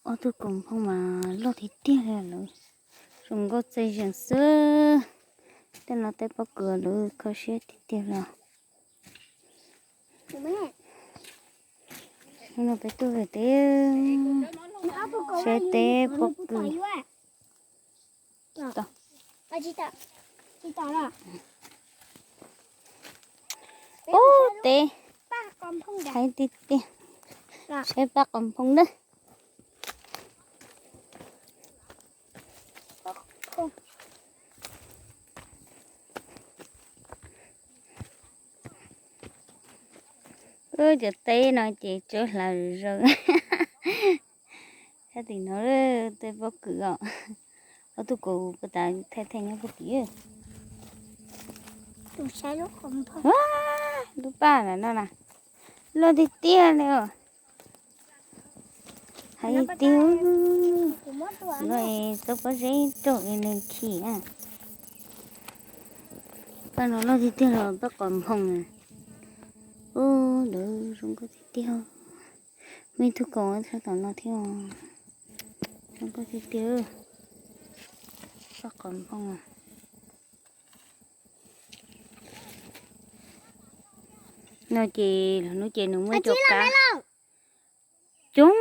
Ob tug kaus nphoo mas loj tiag tiag li lawm, zoo nkauj txaij zeeg xwb. Tej no tej pob kws lawv kho siab tiag tiag li. No peb tuaj pem teb, saib teb pob kws. Ub, teb hais tiag tiag, saib pab qos nphoo na. Cov teb no ces tsawb hlav zom zaws. Sab tim no tej pob kws os. Ob tug kaus puag ta thaij thaij nyob puag tim. Lub paj no na, loj tiag tiag li os. Hais tiag, no es tau pob zeb raug es nws khim na. Paj no loj tiag tiag los paj qos nphoo na. Ub, lawv zoo nkauj tiag tiag. Muaj ib tug kaus txog tom no thiab, zoo nkauj tiag tiag. Paj qos nphoo. No ces lawv hnub ces nws muab cov kab coob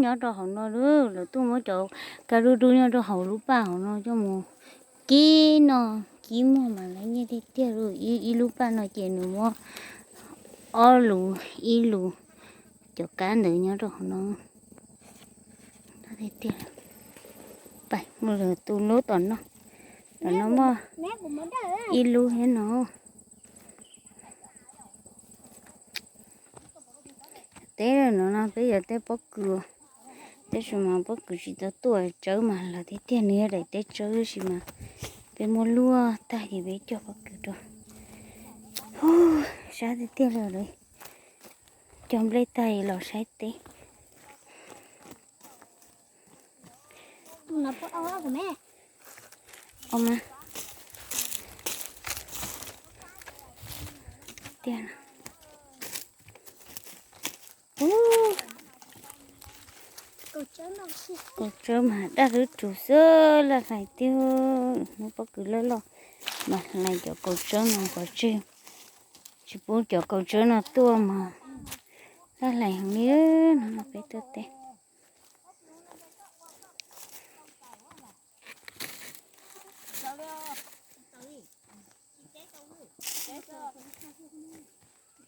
nyob rau hauv no lawm, lawv tuaj muab cov kab dub dub nyob rau hauv lub paj hauv no coj mus kib noj kib muag mas lawv nyiaj tiag tiag li. Ib lub paj no ces nws muab ob lus, ib lus cov kab ntawd nyob rau hauv no. Tiag tiag, pais mus lawm tus lub tom no, tom no muaj ib lub thiab no. Teb no no peb yog tej pob kws, tab sis mas pob kws tsis tau tuaj, tsawb mas loj tiag tiag, nws yog daim teb tsawb tab sis mas peb muab luaj tag ces peb cog pob kws rau. Sab tiag tiag li lawm, cog nplej tag los saib teb. Kaus tsawb mas daj lub rus xwb, laj hlais tiag. Hnub pob kws loj loj mas hlais cov kaus tsawb no pov tseg, tsis pub cov kaus tsawb no tuaj mas laj hlais heev li. No peb tuaj teb.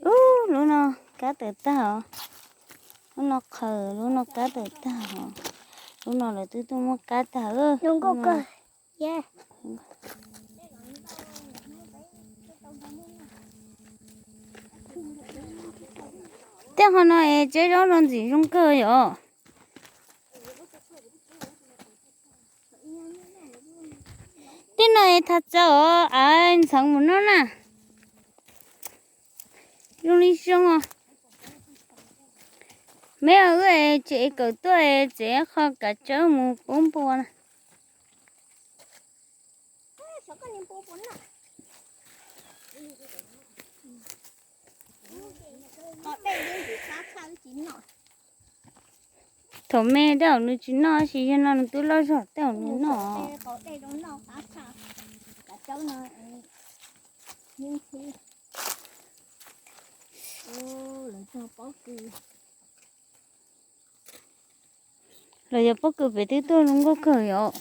Ub, lub no kab tawm tag os. Lub no qhaws, lub no kab tawm tag os. Lub no lawv twb tuaj muab kab tag. Tej qhov no es tseb zaub los ntxim zoo kawg yom. Tej no es thaj txawv os, av ntxheev mus noj na. Zoo li zoo os. Me wb tseem kawm tuaj tseem qho kav tsawb mus pub npua na. Thaum me tej zaum nws tsis noj, tab sis yog no nws twb loj zog tej zaum nws noj. Los yog pob kws pem twb tuaj zoo nkauj kawg yom.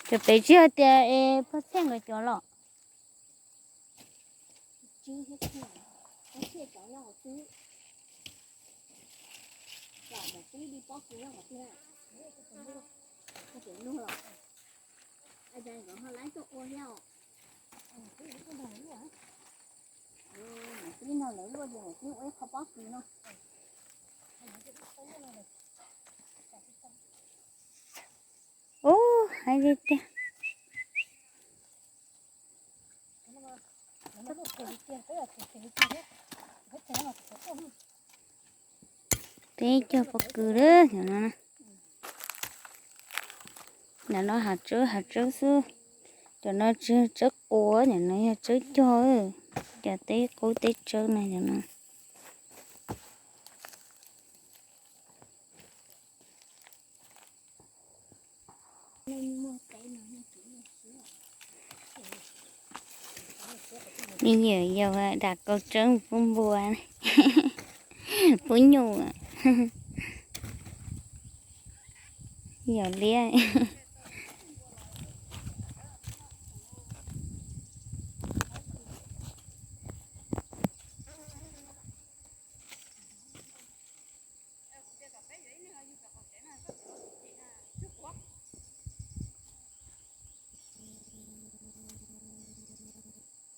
Cov pem tsis hais tias es pog txhiaj nkawd cov los. Ub, hais tiag tiag. Peb cog pob kws lawm cov no. Cov no hav tsawb hav tsawb xwb. Cov no tsis yog tsawb quav, cov no yog tsawb cog. Cov teb qub teb tsawb no cov no. Me nyuam yaus dam kaus tsawb pub npua, pub nyuj, yog liab.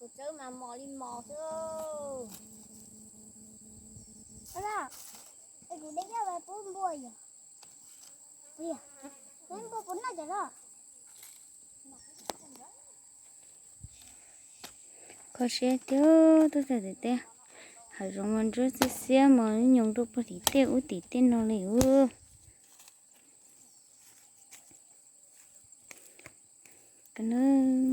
Tus tsawb mas mos li mos xwb. Es kuv de coj pub npua yom? Peb npua puas noj cov no? Kho siab tiag, tuaj txog tim teb, hav zoov mas ntsuab xiab xiab mas nyoos rau puag tim tej ub tim tej no li ub. Kawg nawb.